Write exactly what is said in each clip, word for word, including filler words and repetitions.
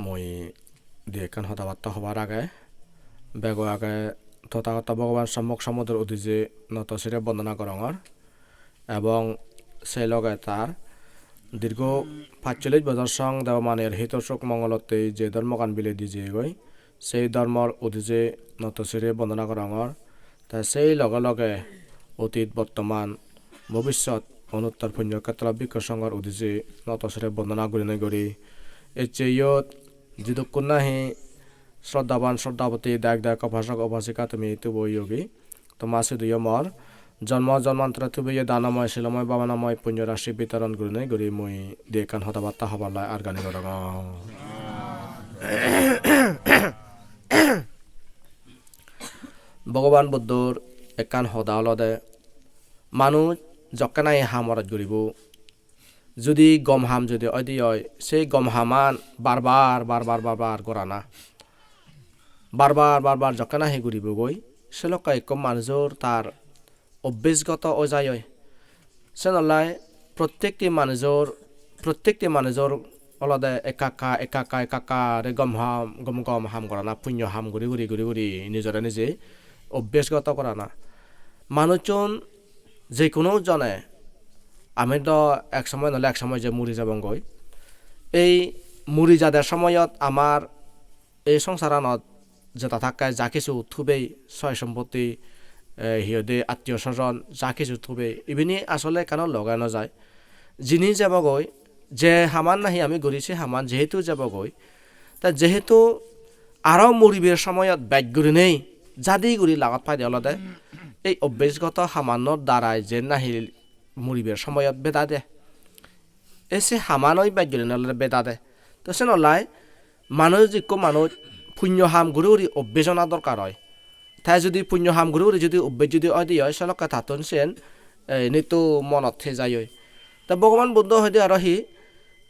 mui di ekkan hoda batta hobar age. Bego age Tothagoto Bhogoban Sommok Sombuddhor udije noto sire bondona gorongor. Ebong sei loge tar dirgho pachchollish bojor song Debomaniyer hito suk mongolottei je dhormogan bilei di jeyegoi, sei dhormor udije noto sire bondona gorongor. Te sei loge loge otit, bortoman, bobissot onuttor punyo khetro bhikkhu songhor udije noto sire bondona gurinei guri ecche iyot jidukkun nahi sroddhaban sroddhaboti, dayok dayika, upasok upasika tumi tubo oyogi, toma siduyo mor jonmo jonmantore tubeye danomoy, silomoy, bhabanamoy punyo rasi bitoron gurinei guri mui di ekkan hoda batta hobar lai argani gorongor. Bhogoban Buddhor ekkan hoda olode, manuj jokke nahi ham oroj guribo, judi gom ham judi oide oi, sei gom haman bar bar, bar bar, bar bar gorana, bar bar, bar bar jokke nahi guribogoi, se lokke ekko manujor tar obbesgoto oi jai oi. Sen olai prottekti manujor, prottekti manujor olode ekka ekka, ekka ekka, ekka ekka re gom ham, gom gom ham gorana, punyo ham guri guri, guri guri nijore nije obbesgoto gorana. Manuchun je hono jone, ami do ek somoy nole ek somoy je muri jebongoi. Ei muri jade somoyot amar ei songsaranot jeda thakke ja kichu thubei, soy sompotti, eh, hi hoide attiyo sojon, ja kichu thubei, ibini asole ekkano loge no jai. Jini jebogoi, je haman nahi ami guri se haman jehetu jebogoi, ta jehetu aro muribar somoyot bej gurinei jadi guri lagot paide olode ei obbesgoto hamanor darai je nahi muribar somoyot bedade. E se haman oi bej gurinei olode bedade. To sen olai manuj, ikko manuj punyo ham guri guri obbes ona dorkar oi. Te judi punyo ham guri guri judi obbes judi oide oi, se lokke tattun sen, eh, nitto monot thei jai oi. Te Bhogoban Buddho hoide aro hi,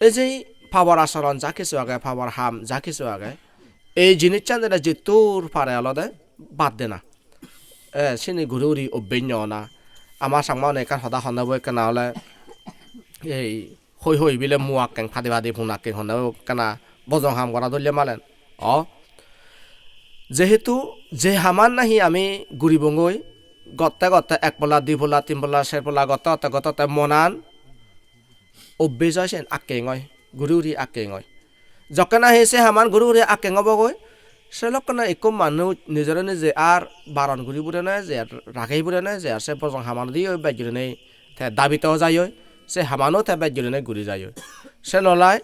ei je pabor asoron ja kichu age, pabor ham ja kichu age, ei jinissan jene jettur pare olode bad dena. Eh, sini guri guri obbes no ona. Ama Changma une ekkan hoda honne bo ekkena ole, ei hoi hoi bile mu akkeng, padi padi pun akkeng honne bo ekkena bojong ham gora dholle malen. O, jehetu je haman nahi ami guribongoi, gotte gotte ek polla, di polla, tin polla, ser polla gotte gotte, gotte gotte monan obbes oi, sen akkeng oi, guri guri akkeng oi. Jokke nahi se haman guri guri akkeng obogoi, se lokke na ikko manuj nijore nije ar baron guri pure na je, ar ragei pure na je, ar se bojong haman diyo bej gurinei te dabito jai oi, se hamano te bej gurinei guri jai oi. Sen olai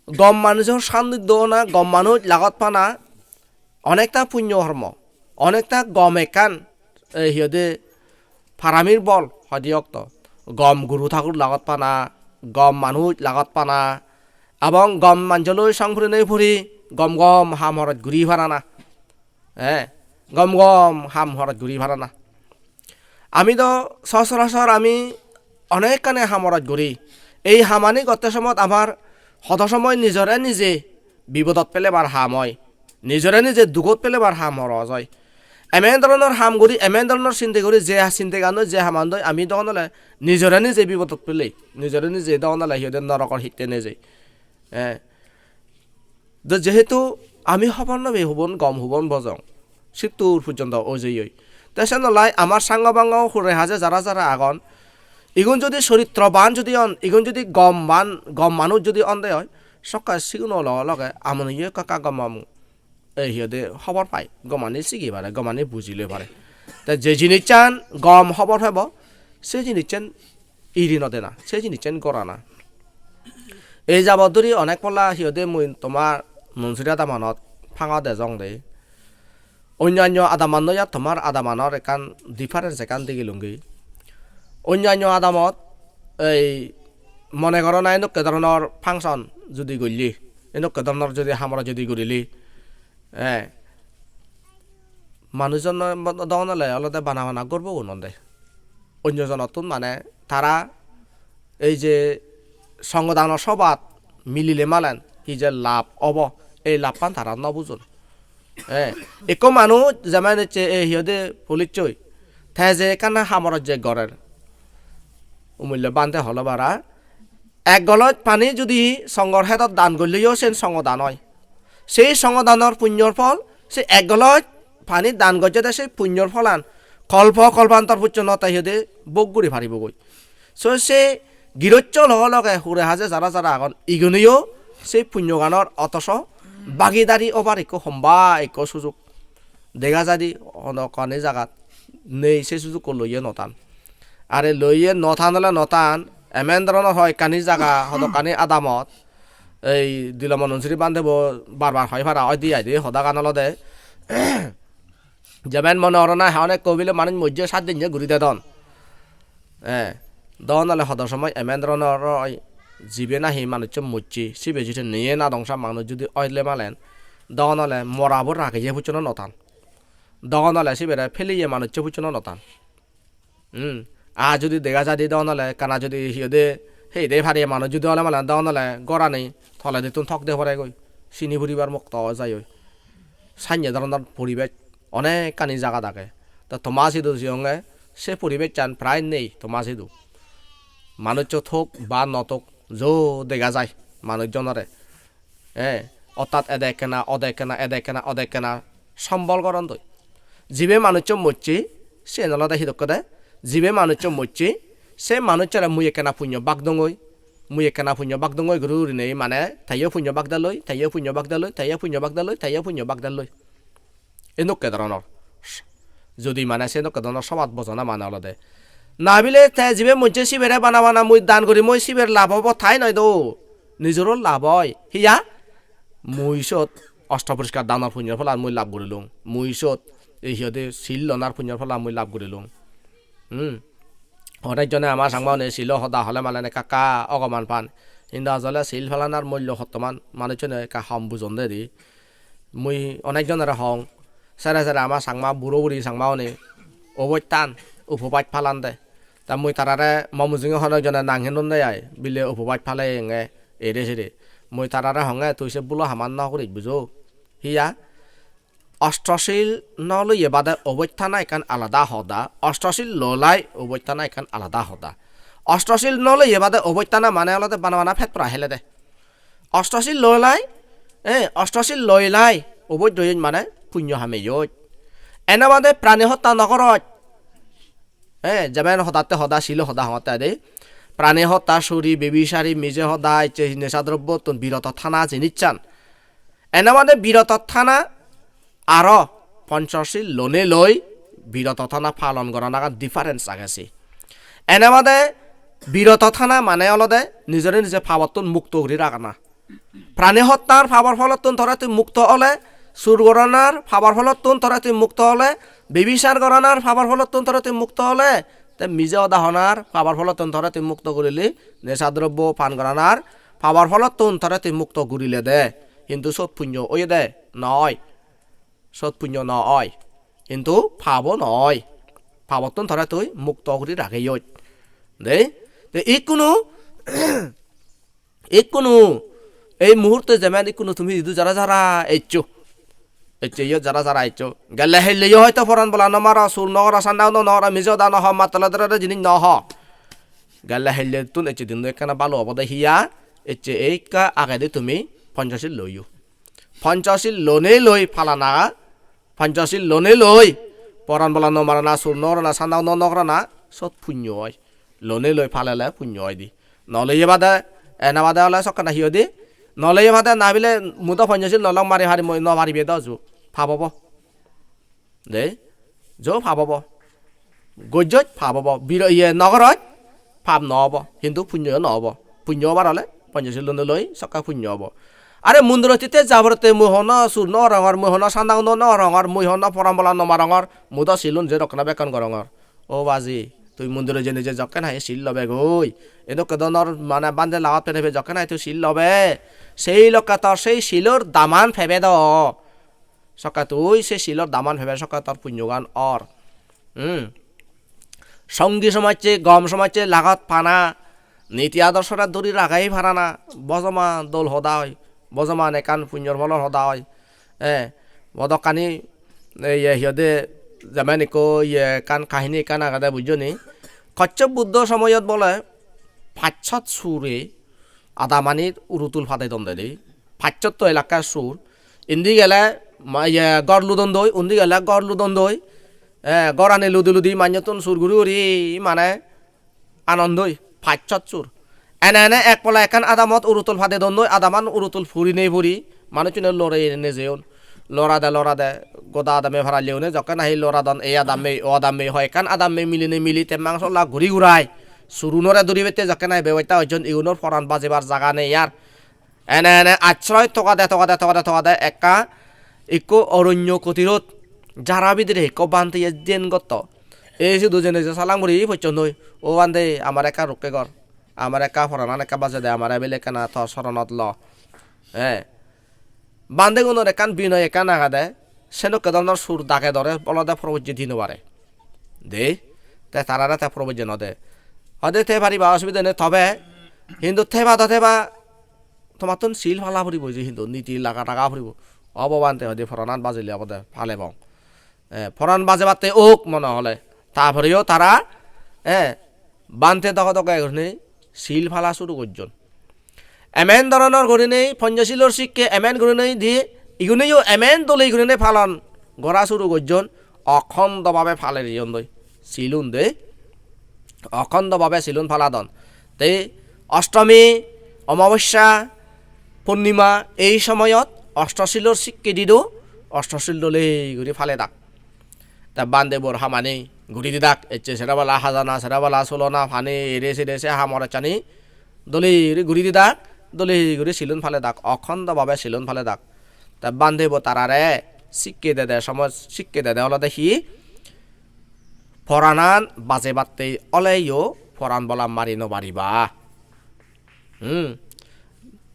gom manujor sanniddho ona, gom manuj lagot pana, onekta punyo hormo, onekta gom ekkan, eh, hi hoide, paramir bol hoide okto. Gom guru thakur lagot pana, gom manuj lagot pana, ebong gom manjoloi song purinei puri gom gom ham horoj guri parana. Eh, gom gom ham horoj guri parana. Ami do sochorachor ami onekkani ham oroj guri. Ei hamani gotte somot amar hodo somoy nijore nije bipodot pelebar ham oi, nijore nije dugot pelebar ham oroj oi. Emen dhoronor ham guri, emen dhoronor sinde guri, je sindegan oi, je haman oi, ami dogon ole nijore nije bipodot pelei, nijore nije dogon ole hi hoide norokor hitte nejei. Eh, To jehetu ami hobor no pei hubon gom hubon bojong, sittur pojjonto oi jeyoi. Te sen olai amar sango bango hure haje jara jara agon, igun jodi choritroban jodi on, igun jodi gom ban, gom manuj jodi onde oi, sokke siguno loge loge amoniyo ekka ekka gom gom, ei, hi hoide, hobor pai, gomani sigi pare, gomani buji loi pare. Te je jinissan gom hobor pebo, se jinissan iri no dena, se jinissan gorana. Ei jabot duri onek polla hi hoide mui tomar Nunsuri adamanot panga dejong de. Onnanno adaman loi ar tomar adamanor ekkan difference ekkan degilungi. Onnanno adamot ei mone goro na edokke dhoronor function judi golle, edokke dhoronor judi hamora judi gurile, eh, manujon dogon ole olode bana bana gorbogun onde. Onyo jonottun mane tara ei je songhodano sobat milile malen hi je lab obo, ei labban tara no bujon. Eh, ekko manuj jemen ecche ei hi hoide police oi, te je ekkan hamorot je gorer, umullo bhante holo bara, Ek goloj pani judi songhor hedot dan golleyo, sen songho dan oi. Sei songho danor punyor phol, se ek goloj pani dan gojjede, sei punyor pholan kolpo kolpantor pojjonto te hi hoide bhog guri paribogoi. So se girosso loge loge hure haje jara jara agon, iguneyo sei punyoganor otoso bagidari obar ekko homba ekko sujug dega jaide, hono ekkani jagat nei, se sujukko loiye no tan. Are loiye no tan ole no tan, emon dhoronor hoyekkani jaga, hodokkani adamot, ei Dilomon Sri Bhante bo bar bar hoi para oide aide, hodagan olode, jemon mone horo na, hono ekko bile manuj mojje, sat dinne guri dedon. Eh, dogon ole hodo somoy emon dhoronor oi, jibe nahi manuccho mojje, sibe judi neye nadong sa manuj judi oile malen, dogon ole morabo rageye pujjono no tan. Dogon ole sibere peleye manuccho pujjono no tan. Hmm. Ar judi dega jaide dogon ole ekkana judi hi hoide, hei de pariye manuj judi ole malen, dogon ole gorani toledettun tok de poregoi, sini puribar mukto oi jai oi. Sanye dhoronor poribesh onekkani jagat age. To toma sidu siyonge se poribeshchan prai nei toma sidu. Manuccho tok ba no tok jo dega jai manujjonore. Eh, ortat ede ekkena, ode ekkena, ede ekkena, ode ekkena sombol gorondoi. Jibe manuccho mojje, siyen olode hi dokke de? Jibe manuccho mojje, se manucchore mui ekkena punyo bak dongoi, mui ekkena punyo bak dongoi guri gurinei, mane teyo punyo bak deloi, teyo punyo bak deloi, teyo punyo bak deloi, teyo punyo bak deloi. Edokke dhoronor. Judi mane se dokke dhoronor sobab bojona mane olode, nabile te jibe mojje sibere bana bana mui dan guri mui siber lab obo tai noi do. Nijoro lab oi. Hiya? Mui sot osto poriskar danor punyor pholan mui lab gurilung. Mui sot ei hi hoide sil lonar punyor pholan mui lab gurilung. Hmm. Onek jone ama Changma une silo hoda hole malen ekka ekka ogoman pan. Hintu ajole sil palanar mullo hottoman manucchune ekka hom bujon de di. Mui onek jonore hong, sere sere ama Changma buro buri Changma une obostan upobas palan de. Ta mui tarare mo mujunge hono jone nang hinonde ai, bile upobas paleyonge ere sere. Mui tarare honge, tui se bhulo haman no guris bujo. Hiya? Ostosil no loye bade obostana ekkan alada hoda, ostosil lolai obostana ekkan alada hoda. Ostosil no loye bade obostana mane olode bana bana pet pora hele de. Ostosil lolai, eh, ostosil loilai oboj doyoj mane punyo hameyoj. Ene bade prani hotta no goroj. Eh, jemon hodatte hoda, silo hoda hongotte ade. Prani hotta, suri, bebisari, mije hoda, ecche nesa drobbottun biroto thana jinissan. Ene bade biroto thana aro ponchosil lone loi biroto thana palon goranagan difference age se. Ene bade biroto thana mane olode nijore nije pabottun mukto guri ragana. Prani hottar pabor pholottun tore tui mukto ole, sur goranar pabor pholottun tore tui mukto ole, bebisar goranar pabor pholottun tore tui mukto ole, te mije hoda honar pabor pholottun tore tui mukto gurile, nesa drobbo pan goranar pabor pholottun tore tui mukto gurile de. Hintu sot punyo oye de? Noi. Sot punyo no oi. Hintu pabo no oi. Pabottun tore tui mukto guri rageyoj. De? Te ikkunu, ikkunu, ei muhurte jemen ikkunu tumi idu jara jara eccho. Ecche iyot jara jara eccho. Gelle helle yo hoito poran bola no maro, sur no goro, sanda no goro, mije hoda no ho, mattala dere dere jinis no ho. Gelle helle tun ecche dinno ekkana balo obode hiya? Ecche ei ekka agede tumi ponchosil loyo. Ponchosil lonei loi palana, ponchosil lonei loi poran bola no marana, sur no gorana, sanda no no gorana, sot punyo oi. Lonei loi palele punyo oi di. No loye bade, ena bade ole sokkena hi hoide? No loye bade nabile mudo ponchosil no lok mari pari moi no paribe do ju. Pap obo. De, jo pap obo. Gojjoj pap obo. Biro iye nogoroj pap no obo. Hintu punyo no obo. Punyo obar ole ponchosil lone loi sokka punyo obo. Are mondirot titte jaborotte mui hono sur no rongor, mui hono sanda no no rongor, mui hono porambola no marongor, mudo silun je rokkena bekkon gorongor. O baji, tui mondirot jene je jokken hai sil lobe goi. Edokke donor mane bande lagot pene pe jokken hai tui sil lobe. Sei lokke tor sei silor daman pebe do. Sokke tui se silor daman pebe sokke tor punyogan or. Hmm. Songi somajje, gom somajje lagot pana, niti adorsore duri ragei parana, bojoman dol hoda oi, bojoman ekkan punyor pholor hoda oi. Eh, bodokkani, eh, iye, hi hoide, jemen ikko, iye, ekkan kahini ekkan agede, bujjo ni? Kochchop Buddho somoyot bole pachsot sure Adamanit urutul pade don de de. Pachchotto elakka sur. Indi gele ma-, iye, gor ludon doi, undi gele gor ludon doi. Eh, gorani ludi ludi manjottun sur guri guri mane anondoi, pachchot sur. Ene ene ek pola ekkan adamot urutul pade don doi, adaman urutul puri nei puri, manuchune lorei nejeyon. Lorade lorade, goda adame paralleyune jokke nahi loradon, ei adamme, o adamme, hoi ekkan adamme milinei mili te mangsola guri gurai. Surunore duribette jokke nahi bebosta hojjon, igunor poran bajebar jaga nei ar. Ene ene asroy togade, togade, togade, togade ekka ikko oronyo kutirot jara bidire ikko bhanteye diyen gotto. Ei sidu jene je salam guri pocchondoi, "O bhante, amare ekka rokke gor. Amare ekka poranan ekka bajei de, amare bile ekkana tor soronot lo." He. Bhantegunor ekkan binoy ekkan agede, senokke dhoronor sur dage dore olode probojje di no pare. De, te tarare te probojje no de. Hode te pariba, osubide nei, tobe hintu teba do teba, tomattun sil pala puribo je, hintu niti laga raga puribo. O bhante, hode poranan bajile obode palebong. Eh, poran bajebatte ok mone hole. Taporeyo tara, eh, bhante doge doge gurinei sil pala suru gojjon. Emen doronor gurinei Ponchosilor sikke emen gurinei di, iguneyo emen dole gurinei palon gora suru gojjon, okhondo bhabe pale jeyondoi silun de, okhondo bhabe silun paladon. Te Ostomi, Omabosya, Purnima ei somoyot Ostosilor sikke dido, Ostosil dole guri paledak. Te bhantebor hamani guri didak, ecche sere bala hajana, sere bala sulona, pani, ere sere se hamor echani dole guri guri didak, dole guri silun paledak, okhondo bhabe silun paledak. Te bhantebo tarare sikke dede, somoj sikke dede olode hi? Poranan bajebatte oleyo poran bola mari no pariba. Hmm.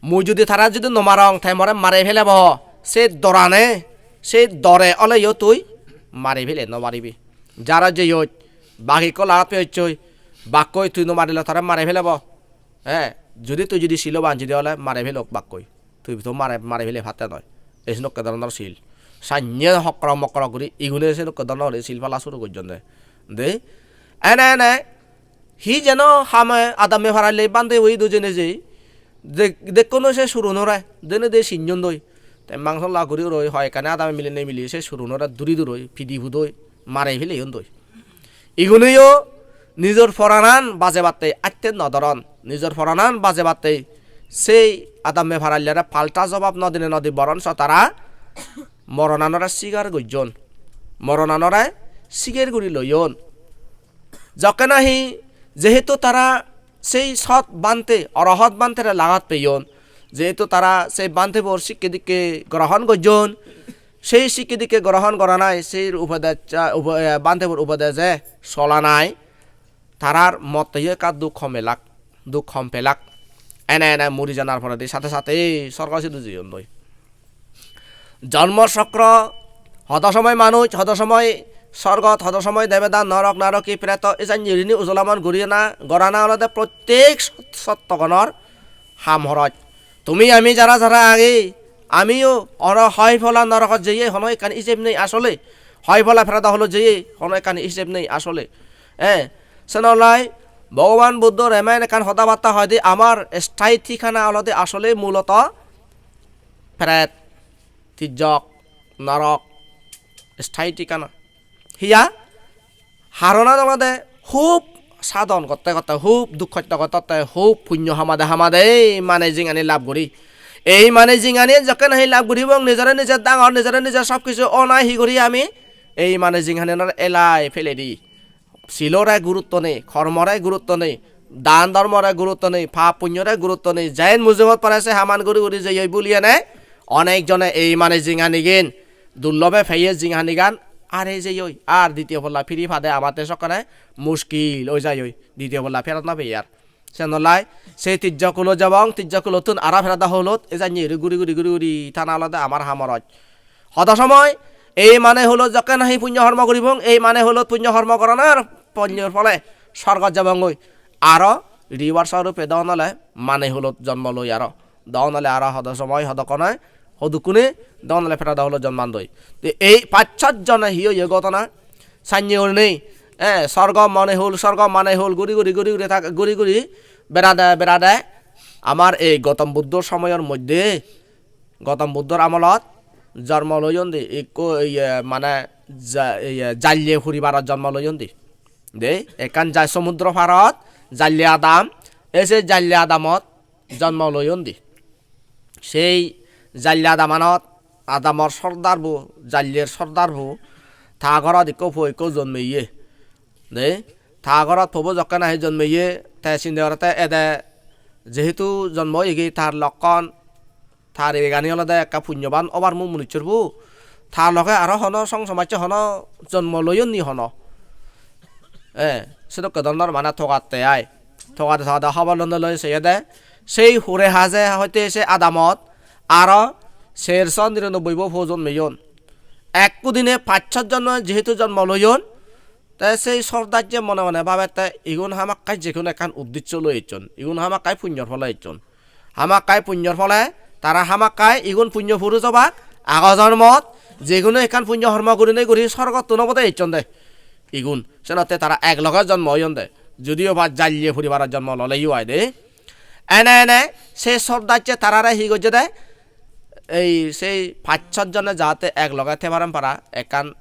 Mui judi tara judi no marong, te more mari pelebo. Se dorane, se dore oleyo tui mari pele no paribi. Jara jeyot, bak ikko lagat peyocchoi, bakkoi tui no marile tare mari pelebo. He, judi tui judi siloban judi ole mari pelok bakkoi. Tui to mare, mari pele patte noi. Ei senokke dhoronor sil. Sanye hokrok mokrok guri igune senokke dhoronor guri sil pala suru gojjon de. De, ene ene hi jeno hame adamme parallei bhante oi dujene jei. De-, dekkono se surunore, dene de sinyon doi. Te mangsola guri uroi hoi ekkani adame milinei mili se surunore duri duroi, pidi pudoi, mare peleyon doi. Iguneyo nijor poranan bajebatte atte no doron. Nijor poranan bajebatte sei adamme parallere palta jobab no dine no di, boronso tara moronanore sigar gojjon. Moronanore sigar guri loyon. Jokke nahi jehetu tara sei sot bhante, orohot bhantere lagat peyon, jehetu tara sei bhantebor sikke dikke grohon gojjon, sei sikke dikke grohon goranai, sei upodesh, upo-, eh, bhantebor upodeje solanai, tarar motteyyo ekka duk hom elak, duk hom pelak. Ene ene muri janar poredi sate sate sorgo sidu jeyondoi. Jonmo chokro, hodo somoy manuj, hodo somoy sorgot, hodo somoy debeda, norok, naroki, preto, ejanye gurinei ujolamon gurina, gorana olode prottek sot-, sottogonor ham horoj. Tumi ami jara jara agi, amiyo oro hoi pola norokot jeye hono ekkan ijeb nei asole. Hoi pola preto holot jeye hono ekkan ijeb nei asole. Eh, senolai Bhogoban Buddho remen ekkan hoda batta hoide amar sthayi thikana olode asole muloto pret, tijjok, norok, sthayi thikana. Hiya? Haronan olode hub sadon gotte gotte, hub duk hosto gotte gotte, hub punyo hamade hamade ei mane jinghani lab guri. Ei mane jinghani jokke nahi lab guribong, nijore nije dangor, nijore nije sob kichu onai hi guri ami ei mane jinghani elai peledi. Silore gurutto nei, kormore gurutto nei, dan dhormore gurutto nei, pap punyore gurutto nei, jen mujungot pore se haman guri guri jeyoi buliyene onek jone ei mane jinghanigen, durlobe peye jinghanigan are jeyoi, ar ditiyo polla piri pade amatte sokkene muskil oi jayoi, ditiyo polla pherot no peye ar. Senolai se tijjok hulot jebong, tijjok hulottun aro pherot hulot, ejanye guri guri guri guri tana olode amar ham horoj. Hodo somoy ei mane hulot jokke nahi punyo hormo guribong, ei mane hulot punyo hormo goronor punyor phole sorgot jebongoi. Aro reverse rupe don ole mane hulot jonmo loi aro. Don ole aro hodo somoy hodokkone, hodokkune don ole pherot hulot jonmandoi. Te ei pach sat jone hi oye ghotona? Sanye gurinei, eh, sorgo mane hul, sorgo mane hul guri guri, guri guri thak-, guri guri berade berade Amar ei Gotom Buddhor somoyor moddhe, Gotom Buddhor amolot jonmo loyon di, ikko iye mane ja-, iye jalle poribarot jonmo loyon di. De, ekkan ja-, somudro parot jalle adam, e se jalle adamot jonmo loyon di. Sei jalle adamanot, adamor sordarbo, jaller sordarbo, ta gorot ikko po ikko jonmeye. De, ta gorot pobo jokke nahi jonmeye, te sinde gorette ede jehetu jonmo oyegi tar lokkon, tar egani olode ekka punyoban obar mu munucchor bu. Tar loge aro hono song somajje hono jonmo loyon ni hono. Eh, sedokke dhoronor mane togatte ai. Togade togade hobor londe loi seyede. Sei hure haje hoite se adamot aro serso niranobboi bo po jonmeyon. Ekku dine pach sot jonno jehetu jonmo loyon, te sei sordajje mone mone babette igun hamakkai je hono ekkan uddiccho loi ecchon. Igun hamakkai punyor phole ecchon. Hamakkai punyor phole, tara hamakkai igun punyo puruj obak, ago jonmot je hono ekkan punyo hormo gurinei guri sorgottun obode ecchon de. Igun, senotte tara ek loge jonmo oyon de. Judiyo ba jalle poribarot jonmo loleyo ai de. Ene ene se sordajje tarare hi gojje de? Ei sei pach sot jone jahate ek loge thei paron para, ekkan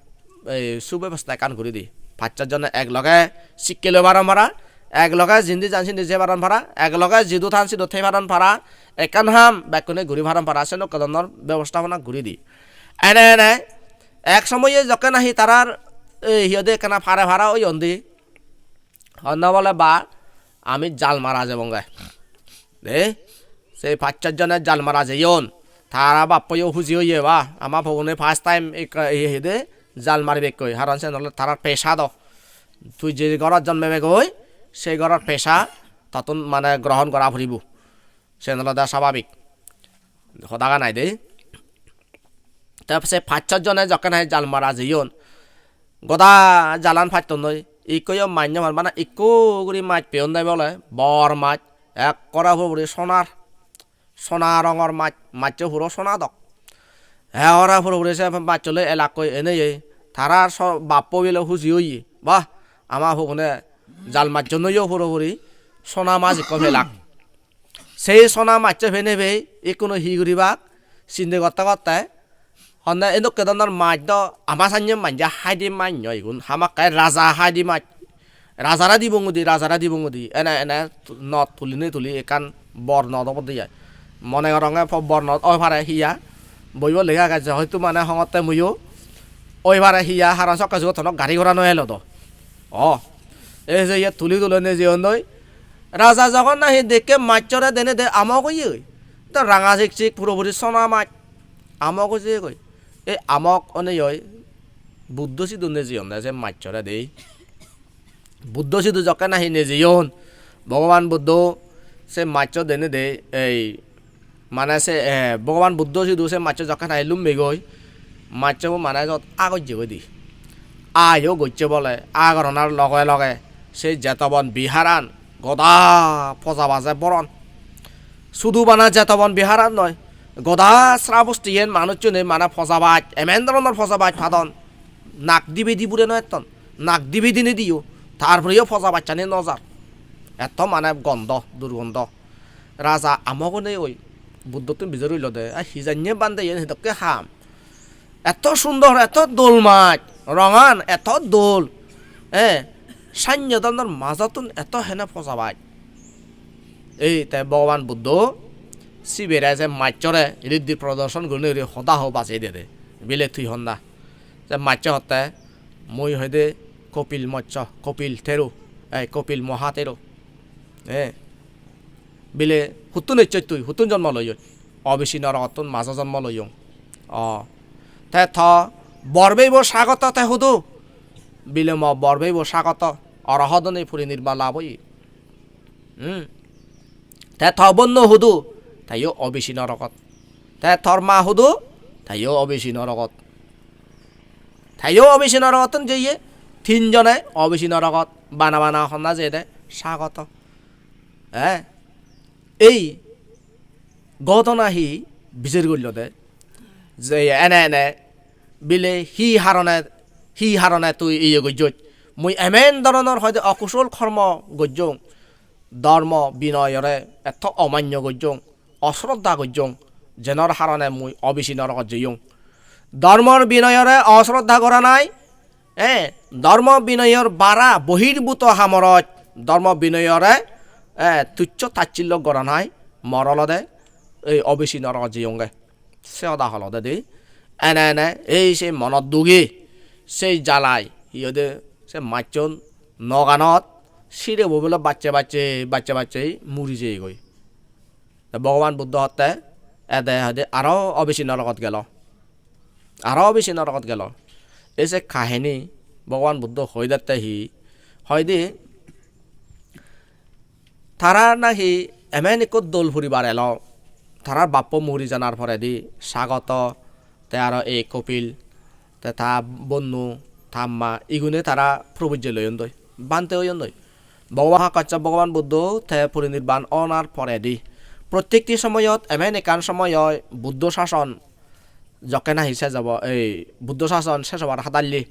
ei subebostha ekkan guri di. Pach sot jone ek loge sikke loi paron para, ek loge jindi jan sindi jei paron para, ek loge jidu than sidu thei paron para, ekkan ham bekkune guri paron para, senokke dhoronor bebostoppona guri di. Ene ene ek somoye jokke nahi tarar ei hi hoide ekkana pare para oyon di. Honna bole ba, ami jal mara jebonge. De, sei pach sot jone jal mara jeyon. Tara bappoyo huji oye ba, ama pogune first time ekka iye hide jal maribekkoi. Haron sen ole tarar pesa do. Tui je gorot jonmebegoi, sei goror pesa tottun mane grohon gora puribo. Sen olode sababik. Hodagan ai de. Te se pach sot jone jokke nahi jal mara jeyon, goda jalan pattonnoi, ikkoyo maj no pan, bana ikko guri maj peyon de bole, bor maj, ekkore puro puri sonar, sona rongor maj, majcho puro sona dok. Ekkore puro puri se majcho loi elakkoi eneye, tarar so-, bappo bile huji oye, bah, ama pogune jal majchonoyo puro puri sona maj ikko pelak. Sei sona majcho penei pei, ikkuno hi guribak, sinde gotte gotte. Honne edokke dhoronor maj do ama sanye manje haide maj noi igun, hamakkai raja haide maj. Rajare dibong udi, rajare dibong udi. Ene ene not tulinei tuli ekkan bor not obode ai. Mone goronge po-, bor not oi pare hiya. Boibo lega agey je hoito mane hongotte muiyo. Oi pare hiya, haron sokke jugot hono gari gora no elo do. O, ei je iyot tuli tulonei jeyondoi. Raja jogon nahi dekke majchore denei de amok oyegoi. Te ranga sik sik puro puri sona maj. Amok oi jeyegoi. Ei amok onei oi Buddho sidu nejeyon de se majchore dei. Buddho sidu jokke nahi nejeyon, Bhogoban Buddho se majcho denei de ei Mane se, eh, Bhogoban Buddho sidu se majcho jokke nahi lummegoi, majchobo mane jot agojjegoi di. Ayo gocche bole, agoranar loge loge se Jetobon biharan goda poja baje boron. Sudu bana Jetobon biharan noi, goda Srabostiyen manuchchune mane poja baj, emen dhoronor poja baj padon. Nak dibe di bure no etton, nak dibe dinei diyo, tar poreyo poja bajchani no jar. Etto mane gondo, durgondo. Raja amok onei oi Buddhottun bijor oilode, "A, hi janye bhante, iyen hidokke ham? Etto sundor, etto dol maj, rongan etto dol, eh, sanye dhoronor majottun etto hene poja baj?" Ei te Bhogoban Buddho sibere se majchore riddhi prodorshon gurinei guri hoda ho bajei dede, bile tui honna. Se majcho hotte, "Mui hoide Kopil Mochcho, Kopil Thero, ei Kopil Moha Thero." Eh, bile huttun ecchoi tui, huttun jonmo loyoi? "Obisi norogottun majo jonmo loyong." O, te to bor beibo sagoto te hudu? Bile mo bor beibo sagoto, orohot onei purinirban lab oye. Hmm. Te to bonno hudu? Teyo obisi norogot. Te tor ma hudu? Teyo obisi norogot. Teyo obisi norogottun jeye, tinjone obisi norogot bana bana honna jeyede sagoto. Eh? Ei ghotona hi bijer gollode? Je ene ene bile hi harone, hi harone tui iye gojjoj? Mui emen dhoronor hoide okusol kormo gojjong. Dhormo binoyore etto omanyo gojjong, osroddha gojjong, jenor harone mui obisi norogot jeyong. Dhormor binoyore osroddha goranai, eh, dhormo binoyor bara bohirbhuto hamorot dhormo binoyore, eh, tuccho tacchillo goranai mor olode ei obisi norogot jeyonge. Se hoda holode de. Ene ene ei se monot dugi, sei jalai, hi hoide, se macchon noganot sirebo bele bacche bacche, bacche bacche muri jeyegoi. Te Bhogoban Buddho hotte ede hoide aro obisi norogot gelo. Aro obisi norogot gelo. Ei se kahini Bhogoban Buddho hoi dette hi? Hoide tara nahi emen ekko dol poribar elo. Tarar bappo muri janar poredi Sagoto, te aro ei Kopil, te ta bonnu, ta amma, igune tara probojje loyondoi, bhante oyondoi. Bhogoban Kaccop Bhogoban Buddho te porinirban onar poredi, prottekti somoyot emen ekkan somoy oi Buddho sason jokke nahi ses obo, ei Buddho sason ses obar hadalle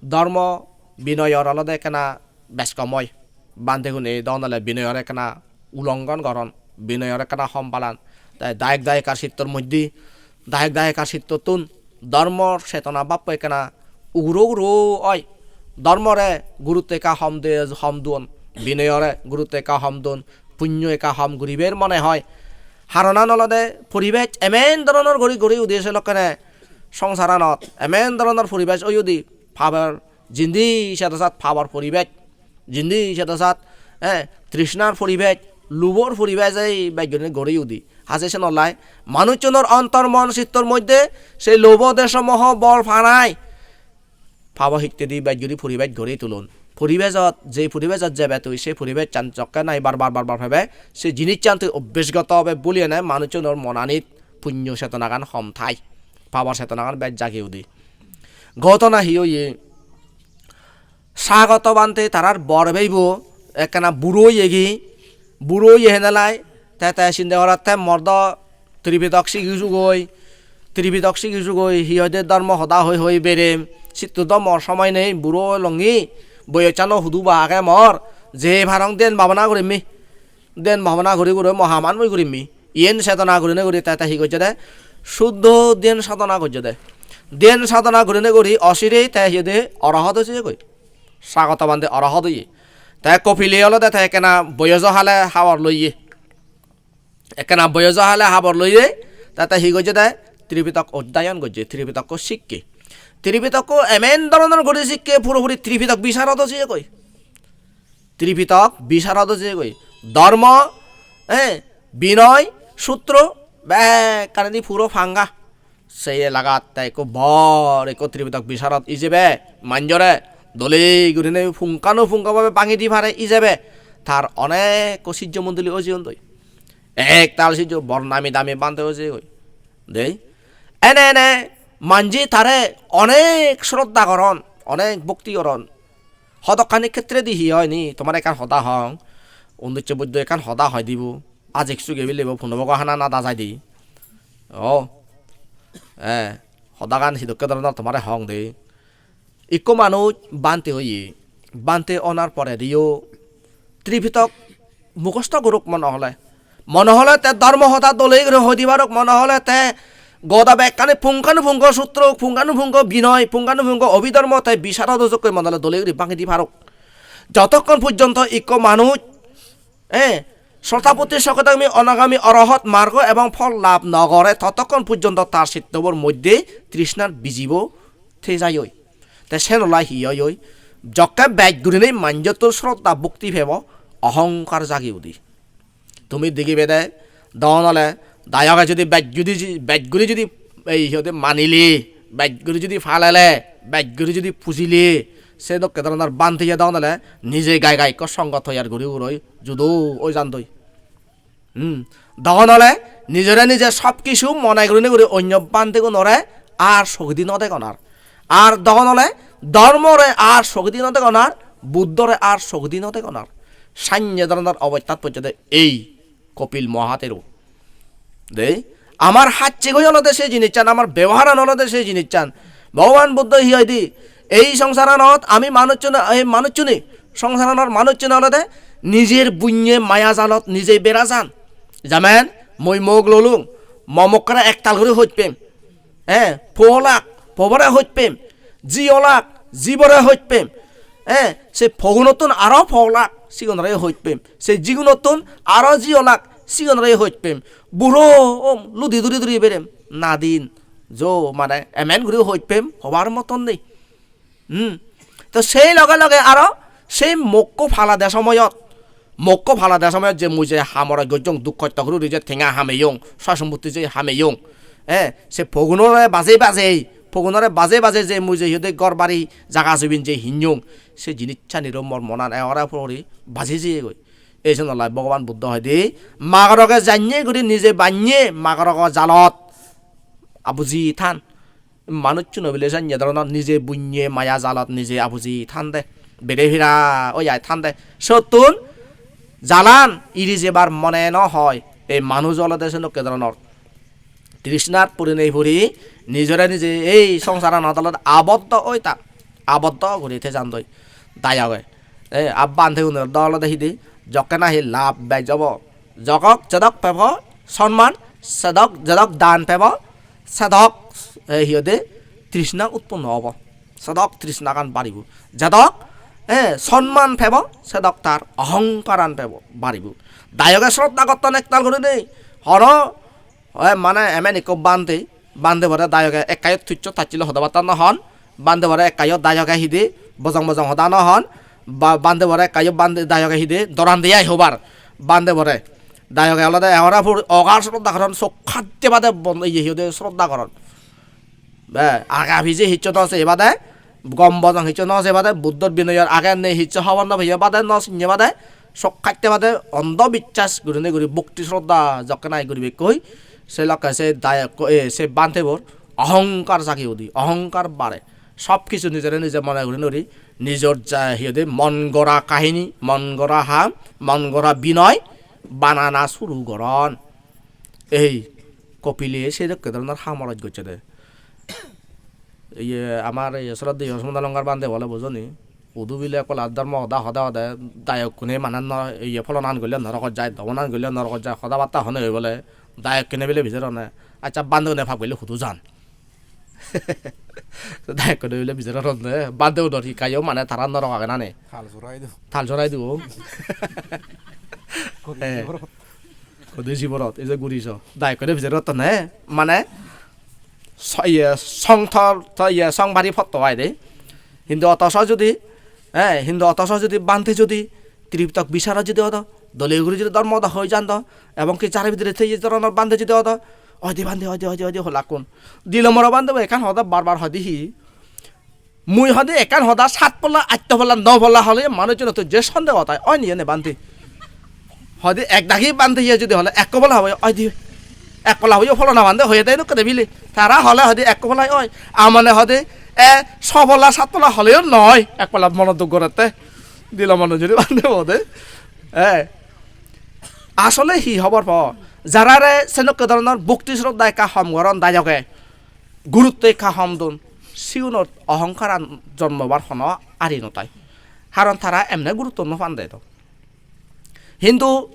dhormo binoyor olode ekkena bej kom oi. Bhantegune don ole binoyore ekkena ulonghon goron, binoyore ekkena hom palan. Te dayok dayikar sittor moddhe, dayok dayikar sittottun dhormor chetona bhappo ekkena uguro uguro oi. Dhormore gurutto ekka hom de, hom duon, binoyore gurutto ekka hom duon, punyo ekka hom guribar mone hoi. Haronan olode poribej emen dhoronor guri guri udi se lokkene songsaranot emen dhoronor poribej oyudi, pabor jindi sedo sat pabor poribej, jindi sedo sat, eh, trishnar poribej, lubor poribej ei bej gurinei guri udi. Haje senollai manuchunor ontor mon sittor moddhe sei lobho desho moho bol panai pabo hittedi bej guri poribej guri tulon. Poribejot, je poribejot jebe tui, se poribejchan jokke nahi bar bar bar bar pebe, se jinissan tui obbesgoto bhabe bhuli ene manuchunor monanit punyo chetonagan hom thai, pabor chetonagan bej jagi udi. Ghotona hi oye? Sagoto bhante tarar bor beibo ekkena buro oyegi, buro oye henelai, te te sinde goratte mor do Tripitok sigi sugoi, Tripitok sigi sugoi, hi hoide dhormo hoda hoi hoi berem, sitto do mor somoi nei, buro olongi, boyossano hudu ba age mor, je parong dhyan bhabona gurimmi, dhyan bhabona guri guri mohaman mui gurimmi. Iyen sadhana gurinei guri te, te hi gojjede? Suddho dhyan sadhana gojjede. Dhyan sadhana gurinei guri osirei te hi hoide? Arahat oi jeyegoi. Sagoto bhante arahat oye. Te Kopile olode te ekkena boyojo hale habor loye. Ekkena boyojo hale habor loye. Te, te hi gojjede? Tripitok odhyayon gojje, Tripitokko sikke. Tripitokko emen dhoronor guri sikke, puropuri Tripitok bisarod oi jeyegoi. Tripitok bisarod oi jeyegoi. Dhormo, eh, binoy, sutro, bekkanidi puro panga. Sei elagat te ekko bor ekko Tripitok bisarod ijebe, manjore dole gurinei punkanupungko bhabe bhangi di pare ijebe, tar onekko sijjo mondoli oi jeyondoi. Ektal sijjo bor nami dami bhante oi jeyegoi. Dei, ene ene manje tare onek sroddha goron, onek bhokti goron. Hodokkani khetredi hi oy ni, tomare ekkan hoda hong, Undicche Buddho ekkan hoda hoi dibo, ajik suge bilebo punobogo hana nada jai de. O, eh, hodagan hidokke dhoronor tomare hong de. Ikko manuj bhante oye, bhante onar porediyo Tripitok mukhosto gorok mone hole, mone hole te dhormo hoda dole guri hoi di parok, mone hole te goda bekkani punkanupungko sutro, punkanupungko binoy, punkanupungko obhidhormo te bisarod oi jokke mone hole dole guri bhangi di parok. Jotokkon porjonto ikko manuj, eh, Srotapotti, Sokridagami, Anagami, Arahat margo ebong phol labh no gore, totokkon porjonto tar sittobor moddhe trishnar bijibo thei jai oi. Te senollai hi oi oi? Jokke bej gurinei manjottun sroddha bhokti pebo, ohongkar jagi udi. Tumi digibede, don ole, dayoge judi bej guri ji-, bej guri judi ei hi hoide manile, bej guri judi palele, bej guri judi pujile, se dokke dhoronor bhante ye don ole, nije gai gai ekko songho toyar guri guroi judo oi jandoi. Hmm. Dogon ole nijore nije sob kisu mone gurinei guri onyo bhantegunore ar sogidi no degon ar. Ar dogon ole dhormore ar sogidi no degon ar, Buddhore ar sogidi no degon ar. Sanye dhoronor obostat pojjede ei Kopil Mohathero. Dei, amar hachchegoi olode se jinissan, amar beboharan olode se jinissan. Bhogoban Buddho hi hoide? Ei songsaranot ami manuchchune, ei manuchchune, songsaranor manuchchune olode Nijer bunye maya jalot nije bera jan. Jamen, mui mok lolung, mo mokkore ektal guri hoj pem. Eh, po olak, pobore hoj pem. Ji olak, jibore hoj pem. Eh, se pogunottun aro po olak, sigunore hoj pem. Se jigunottun aro ji olak, sigunore hoj pem. Buro om, ludi duri duri berem. Nadin, jo, mane, emen guri hoj pem, hobar moton nei. Hmm. To sei loge loge aro sei mokko palade somoyot, mokko palade somoyot je mui je hamorot gojjong, duk hosto guri guri je tenga hameyong, soy sompotti je hameyong, eh, se pogunore bajei bajei, pogunore bajei bajei je mui je hi hoide ghor bari jaga jobin je hinyong, se jinissaniro mor monan ekkore puri baji jeyegoi. Ei senolai Bhogoban Buddho hoide, magoroge janye guri nije banye magorogo jalot abuji than. Manucchuno bile senne dhoronor nije bunye maya jalot nije abuji thande, bere pira oi ai thande. Sottun jalan iri jebar mone no hoi. Ei manuj olode senokke dhoronor trishnar puri nei puri nijore nije ei songsaranot olode aboddo oi tan, aboddo guri thejandoi dayoge. E, a bhantegunor do olode hidi, jokke nahi lab bej obo, jodok, jedok pebo sonman, sedok, jedok dan pebo, sedok, e, hi hoide, trishna utponno obo. Sedok trishnagan baribo. Jedok, e, sonman pebo, sedok tar ohongkaran pebo, baribo. Dayoge sroddha gotton ektal gurinei. Hono, e, mane emen ikko bhante, bhante bore dayoge ekkayot tuccho tacchilo hoda batta no hon. Bhante bore ekkayo dayoge hidi bojong bojong hoda no hon. Ba-, bhante bore ekkayo bhante dayoge hidi doran de ai hobar. Bhante bore dayoge olode ehora pur ogar sroddha goron, sok khatte bade bon-, iye hi hoide sroddha goron. Be, aga pije hissu no sei bade, gom bojong hissu no sei bade, Buddhor binoyor age nei hissu hobor no peye bade, no sinye bade, sok khatte bade, ondho bichas gurinei guri bhokti sroddha jokke nahi guribekkoi, se lokke se dayokko, e, se bhantebor ohongkar jagi udi, ohongkar bare. Sob kisu nijore nije mone guri nuri, nijor ja, hi hoide, mon gora kahini, mon gora ham, mon gora binoy banana suru goron. Ei Kopile sedokke dhoronor ham oroj gocche de. Iye, amar iye sroddheyo Sumananda Longar bhante bole bujoni. Hudu bile ekkola dhormo hoda hode hode dayokkune mane no, iye, pholonan golle norokot jai, domonan golle norokot jai, hoda batta hone oi bole dayokkune bile bijer hone. Accha, bhantegune pap golle hudu jan? Dayokkune bile bijer hone, bhantegunor hikkayo mane tara norok age nani? Tal sorai do. Tal sorai do. Kodi Eh. Siborot. Kodi siborot, ei je guri so. Dayokkune bijer hotton he. Mane, so-, iye, songthor, to iye, songbari potto ai de. Hintu otoso judi, eh, hintu otoso judi bhante judi Tripitaka bisarot judi odo, dole guri judi dhormo hoda hoi jan do, ebong ki jare bidire te ei dhoronor bhante judi odo, "Oi de bhante, oi de, oi de, oi de," holakkun. Di lombor bhante bo ekkan hoda bar bar hoi de hi? Mui hode ekkan hoda sat polla, atto polla, no polla hole manuchchun to je sondeho tai, oi ni ene bhante? Hode ek dagi bhante iye jodi hole ek polla hobo, oi di ek polla hobo, pholona bhante hoye tai dokke de bile. Tara hole hode ek polla oi, amane hode e so polla, sat polla holeyo noi, ek polla mono duk gorette. Dilo mono juri bhante hode. Eh. Asole hi hobor po? Jarare senokke dhoronor bhokti sroddha ekka hom goron dayoge, gurutto ekka hom don, sigunot ohongkaran jonmobar hono ari no tai. Haron tara emne gurutto no pande do. Hintu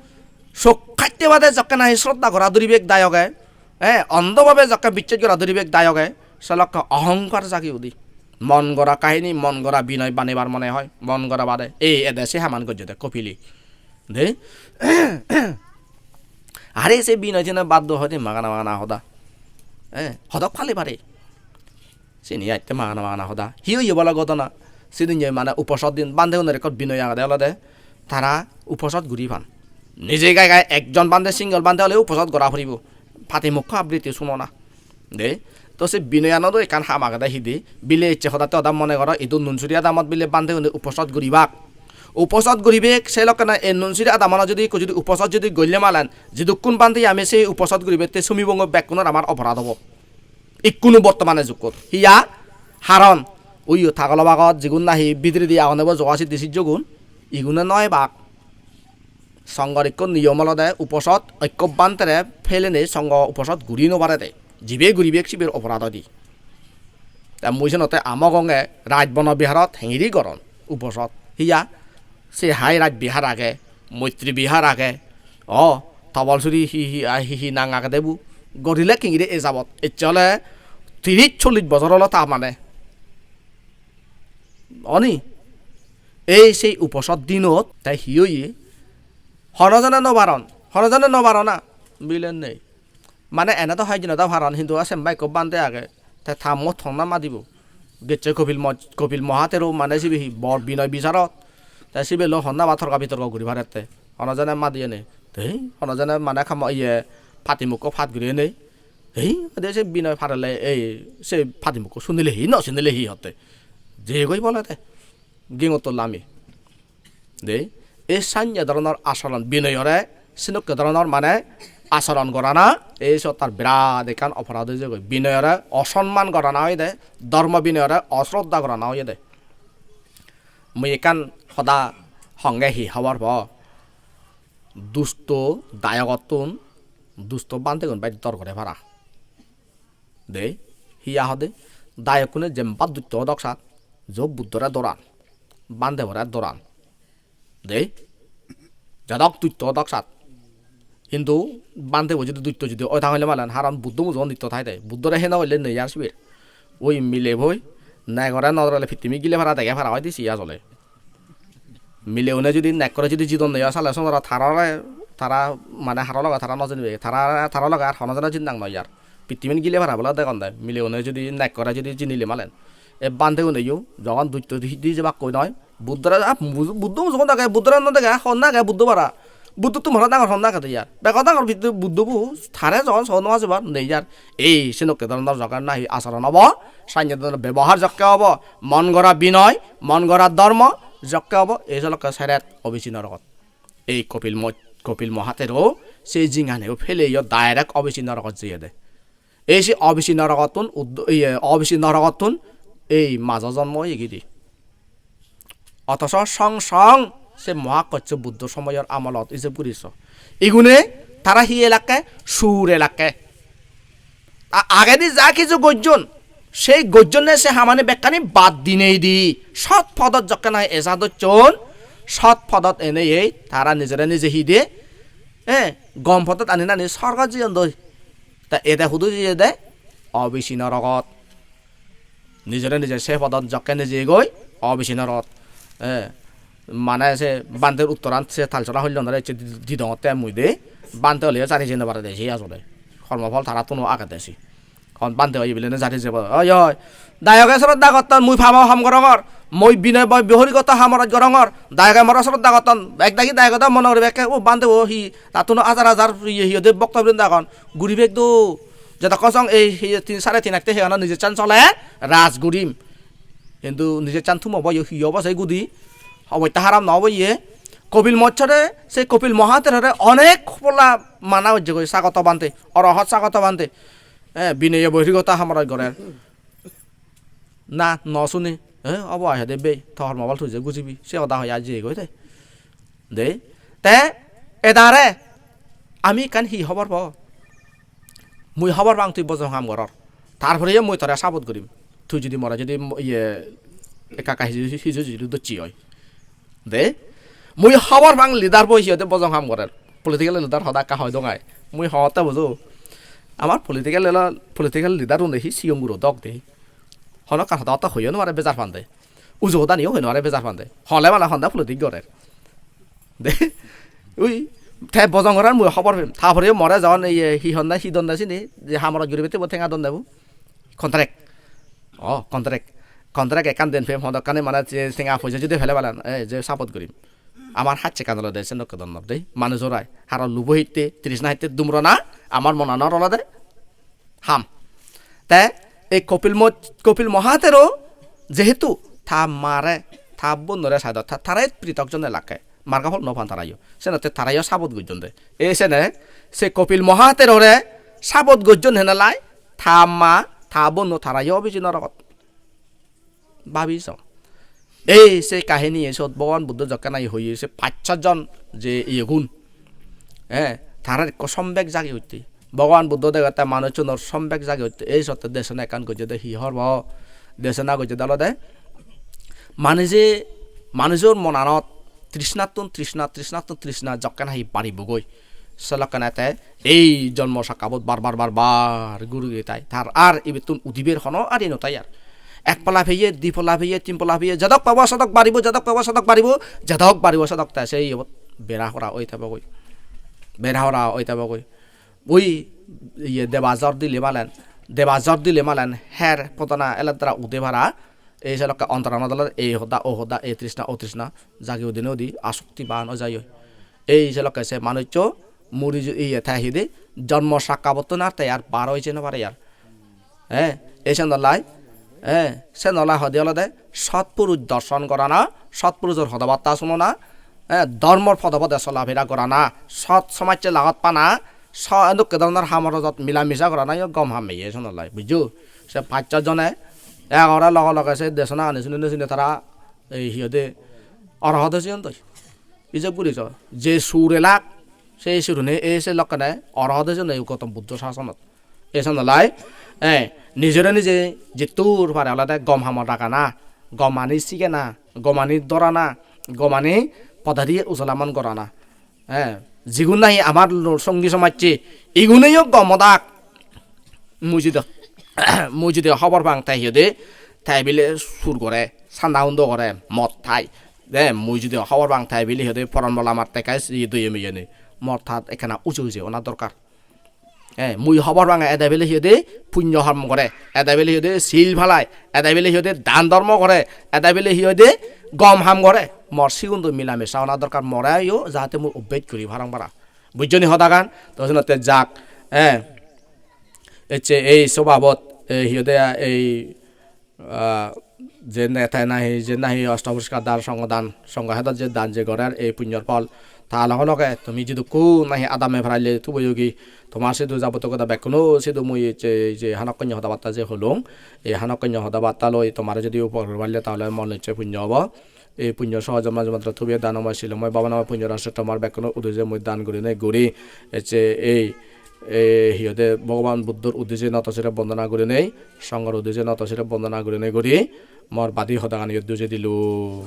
sok khatte bade jokke nahi sroddha gora duribek dayoge, eh, ondho bhabe jokke bichchej gora duribek dayoge, se lokke ohongkar jagi udi. Mon gora kahini, mon gora binoy banebar mone hoi, mon gora bade. Ei ede se haman gojjede Kopile. De? Are se binoy tine bad do hoide magana magana hoda. Eh, hodok pale pare. Sini atte magana magana hoda. Hi oye bolo godona? Sidinne mane uposot din bhante unor ekko binoy agede olode tara uposot guri pan. Nije gai gai ekjon bhante, single bhante ole uposot gora puribo. Pati mukho abriti sunona. De, to se binoyano do ekkan ham agede hidi, bile ecche hodatte hoda mone goro, idu Nunsuri adamot bile bhante une uposot guribak. Uposot guribek, se lokke na ei Nunsuri adamano jodi ikko jodi uposot jodi golle malen, jidukkun bhante ami se uposot guribette sumi bongo bekkunor amar oporad obo. Ikkunu bortomane jukkot. Hiya? Haron, uyo tagolo bagot, jigun nahi bidiredi agon ebo joga siddhi sijjogun, igune noi bak. Songhor ikko niyom olode uposot ekko bhantere pelenei songho uposot guri no parede. Jibe guribek siber oporad oide. Te mui senotte amo gonge Rajbono Biharot hengiri goron uposot. Hiya? Se hai Raj Bihar age. Moitri Bihar age, o, Tabalsuri hi hi, a, hi hi nang agede bu, gorile hingiri e jabot, ecche ole tiris chollis bojor olo ta mane. Oni, ei sei uposor dinot te hi oye? Hono jone no paron, hono jone no paron na, bilen nei. Mane ene do hoi jine do paron, hintu a semba ekko bhante age, te ta mot honna madibo. Gecche Kopil Mo-, Kopil Mohathero mane sibe hi bor binoy bisarot, te sibe loi honna ba torka bitorko guri parette. Hono jone madiye nei. Te hono jone mane kamo iye patimukko pat guriye nei. Ei, ode se binoy parele, ei, se patimukko sunile hi, no sunile hi hotte. Jegoi bole te. Gingottol lami. De, ei sanye doronor asoron binoyore, senokke doronor mane asoron gorana, ei sot tar birat ekkan oporad oi jegoi. Binoyore osonman gorana oyede, dhormo binoyore osroddha gorana oyede. Mui ekkan hoda honge hi hobor po? Dusto dayogottun dusto bhantegun bej dor gore para. De, hi a hode? Dayokkune jemba dutto odok sat, jo Buddhore doran, bhantebore doran. De, jadok dutto odok sat. Hintu bhantebo judi dutto judi oi thang hoile malen, haron Buddho mujugon dutto thai de. Buddhore heno hoile nei ar sibir. Oi mileboi, negore nodorele pittimi gile para dege para oide si asole. Mileune judi nekkore judi jidon nei sale sonora tarare, tara mane haro loge tara no jinibe, tara, tara loge ar hono jone jindang noi ar. Pittimin gile para bole degon de, mileune judi nekkore judi jinile malen. E bhanteguneyo jogon dutto di, di jebakkoi noi, Buddhore, ah, Bu-, Buddho mujugon dage, Buddhore no dege, honna age Buddho para. Buddhottun boro dangor honna agede ar. Bego dangor Buddho, Buddho bu, tare jogon sogon no ajebar, nei ar. Ei, senokke doronor jokke nahi asoron obo, sanye doronor bebohar jokke obo, mon gora binoy, mon gora dhormo, jokke obo, ei solokke seret obisi norogot. Ei Kopil Mo-, Kopil Mohathero, se jinganiyo peleyo direct obisi norogot jeyede. Ei se obisi norogottun uddo-, iye, obisi norogottun ei majo jonmo oyegide. Otoso song song se Mohakossop Buddho somoyor amolot ijeb guri so. Igune tara hi elakke? Sur elakke. A-, agedi ja kichu gojjon, sei gojjonne se hamani bekkani bad dinei di, sot podot jokke nahi eja docchon, sot podot enei ei tara nijore nije hi de, eh, gom podot ani nani sorgot jeyon doi. Ta ede hudu jeyede? Obisi norogot. Nijore nije se podot jokke nejeyegoi, obisi norogot. Eh, mane se bhanter uttoran se talsora hollonore ecche di-, didongotte mui de. Bhante oleyo jani jei no parede se asole. Kormophol tarattun agede se. Hon bhante oye bile no jani jebo. Oi, oi. Dayoge sroddha gotton, mui pabo ham gorongor. Mui binoy boy bohorigoto hamoraj gorongor. Dayoge more sroddha gotton. Ek dagi dayoge do mone guribekke, o bhante o hi, tattun hajar hajar iye hi hoide bhokto brindo agon. Guribek do. Jotokkon song ei hi tin, sare tin atte hegana nijecchan sole, raj gurim. Hintu nijecchan thum obo yo, hi obo sei gudi. Obosta haram no obo iye. Kopil Mochchore, se Kopil Mohaterore onek polla mana ojjegoi Sagoto bhante, Orohot Sagoto bhante. Eh, binoye bohirgota hamoraj gorer. Na, no suni. Eh, obo ai hede bei, to hormobol tui je gujibi. Se hoda hoi ai jeyegoi de. De, te edare ami ekkan hi hobor po? Mui hobor pang tui bojong ham goror. Tar poreyo mui tore sabot gurim. Tui judi more judi mo-, iye ekka ekka hiju, hiju judi docche oi. De, mui hobor pang leader bo hi hoide bojong ham gorer. Political leader hoda ekka hoi dong ai. Mui hotte bujo. Amar political leader, political leader une hi sigon guro dok de. Hono ekkan hoda hotte hoiyo no pare bejar pande. Uju hodaniyo hoi no pare bejar pande. Hole mane honda politic gorer. De, ui, te bojong gorar mui hobor pem. Ta pore more jon ei hi honda, hi donda sini, je hamorot guribatte bo tenga donda bu. Contract. Oh, contract. Contract ekkan den pem, hodokkani mane je tenga poisa judi pele palan, eh, je support gurim. Amar hacche ekkan olode senokke donnor de. Manuj orai, haro lubo hitte, trishna hitte dumrona, amar monanor olode ham. Te ei Kopil Mo-, Kopil Mohatero jehetu ta mare, ta bonnore saidot, ta, tare pritok jone lakke. Marga phol no pan tarayo. Senotte tarayo sabot gojjon de. Ei sene se Kopil Mohaterore sabot gojjon henalai ta ma, ta bonno tarayo obisi norogot. Babi so. Ei se kahini e sot Bhogoban Buddho jokke nahi hoye se pach sat jon je iyegun. Eh, tarar ekko sombek jagi utte. Bhogoban Buddho degette manuchunor sombek jagi utte. Ei sotte desona ekkan gojjede hi horbo? Desona gojjede olode manuje, manujor monanot trishnattun trishna, trishnattun trishna jokken nahi baribogoi, se lokkene te ei jonmo sakkabot bar bar bar bar guri guri tai. Tar ar ibettun udibar hono ari no tai ar. Ek polla peye, di polla peye, tin polla peye, jedok pebo sedok baribo, jedok pebo sedok baribo, jedok baribo sedok te se iyebot bera hora oi tebogoi. Bera hora oi tebogoi. Ui, iye, deba jor dile malen, deba jor dile malen her podana eledara ude para. Ei se lokke ontoranot olode ei hoda, o hoda, ei trishna, o trishna jagi udine udi asokti ban oi jai oi. Ei se lokke se manuccho muri ju-, iye, te hide jonmo sakkabottun ar te ar bar oi jei no pare ar. Eh, ei sen olai, eh, sen olai hoide olode sotpuruj dorson gorana, sotpurujor hodabatta sunona, eh, dhormor pode pode solafera gorana, sot somajje lagot pana, so-, edokke dhoronor hamor ojot milamisa gorana yo gom ham meye sen olai, bujjo? Se pach sot jone egore loge loge se desona ani sune sune tara ei hi hoide orohot oi jeyon doi. Ijeb guri so, je sur elak, se surune ei se lokkene orohot oi jeyon doi Gautam Buddho sasonot. Ei sen olai, eh, nijore nije jittur pare olode gom hamot ragana, gomani sigena, gomani dhorana, gomani podadi ujolamon gorana. Eh, jigun nahi amar lo-, songi somajje, iguneyo gom odak. Mui judi, mui judi hobor pang te hi hoide, te bile sur gore, sanda hundo gore, mot hai. De, mui judi hobor pang te bile hi hoide, poron bola mat te kai si doye meyene. Mot hat ekkena uje uje ona dorkar. Eh, mui hobor pang ede bile hi hoide punyo ham gore, ede bile hi hoide sil phalai, ede bile hi hoide dan dhormo gore, ede bile hi hoide gom ham gore. Mor sigun do milamisa ona dorkar, more yo jahate mui obbej guri parong para. Bujjo ni hodagan? To senotte jak, eh, ecche ei sobabot, eh, hi hoide ei ah, je neta nahi, je nahi osto poriskar dan, songho dan, songho hedot je dan je gorer ei punyor phol, ta loge loge tumi jidukkun nahi adame paralle tuboyogi, tomar sidu jabotiyo hoda bekkuno sidu mui je, je hanokkone hoda batta je holung, ei hanokkone hoda batta loi tomare jodi upokar guri parle tahole mon icche punyo obo. Ei punyo soho jonmo jonmantore tubiye danomoy, silomoy, bhabanamoy punyo rase tomar bekkuno uddije mui dan gurinei guri, ecche ei, ei hi hoide Bhogoban Buddhor uddije noto sire bondona gurinei, songhor uddije noto sire bondona gurinei guri, mor badi hodagani iyot duje dilung.